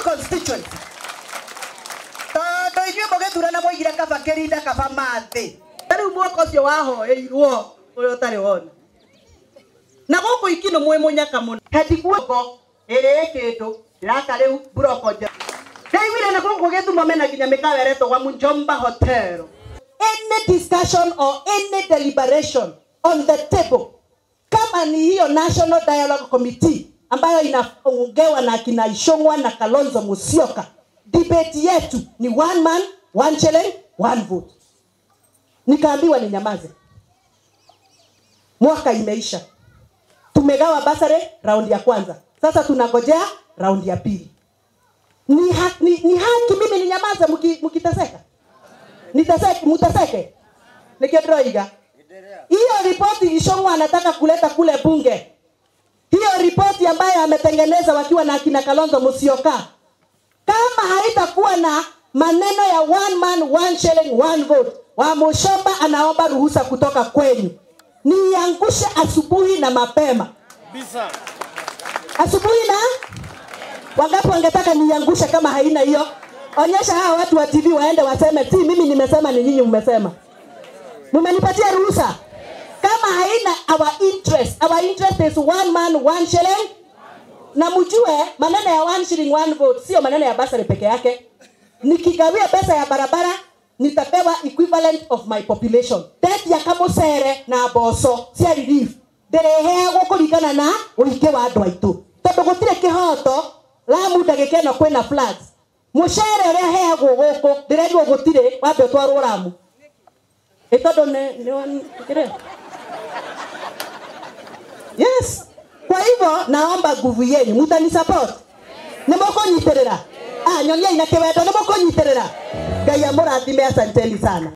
Constituency. Tondu inyuĩ mũgĩthurana mwoigire kaba kĩrinda kaba mathĩ. Rĩu mwaka ũcio wahoeirwo ũrĩa ũtarĩ wona. Na gũkũ Ikinũ mwĩ mũnyaka mũno. Hendiguo ĩrĩ kĩndũ ndĩraka rĩu mburoko njerũ. Ndaiguire na gũkũ Gĩthumo mena nginya mĩkawa ĩretwo gwa Mjomba Hotel. Any discussion or any deliberation on the table, kama ni hiyo National Dialogue Committee ambayo inaongewa na kina Ichung'wah na Kalonzo Musyoka, debate yetu ni one man, one shilling, one vote. Nikaambiwa ninyamaze. Mwaka imeisha. Tumegawa basari raundi ya kwanza. Sasa tunangojea raundi ya pili. Ni haki mimi ninyamaze mkiteseka? Niteseke, muteseke. Nikiodroiga. Hiyo ripoti Ichung'wah anataka kuleta kule bunge. Hiyo ripoti ambayo ametengeneza wakiwa na akina Kalonzo Musyoka, kama haitakuwa na maneno ya one man, one shilling, one vote, Wamuchomba anaomba ruhusa kutoka kwenu. Niangushe asubuhi na mapema. Bisa. Asubuhi na wangapi wangetaka niangushe kama haina hiyo? Onyesha hawa watu wa TV waende waseme, ti mimi nimesema, ni nyinyi mmesema. Mmenipatia ruhusa. Kama haina our interest, our interest is one man, one shilling. Na mjue maneno ya one shilling, one vote sio maneno ya basari peke yake. Nikigawia pesa ya barabara nitapewa equivalent of my population. Debt ya Kamusere na Mboco cia relief ndereheagwo kũringana na ũingĩ wa andũ aitũ, tondũ gũtirĩ kĩhoto Lamu ndagĩka ĩno kwĩna floods. Mũcere ũrĩa heagwo gũkũ ndĩrerirwo gũtirĩ, wambe ũtwarwo Lamu. Ĩ tondũ nĩ yes. Kwa hivyo naomba nguvu yenu, mutani support. Nĩmũkũnyitĩrĩra? Ah, nyonia ina kĩwendo, nĩmũkũnyitĩrĩra? Ngai amũrathime, asanteni sana.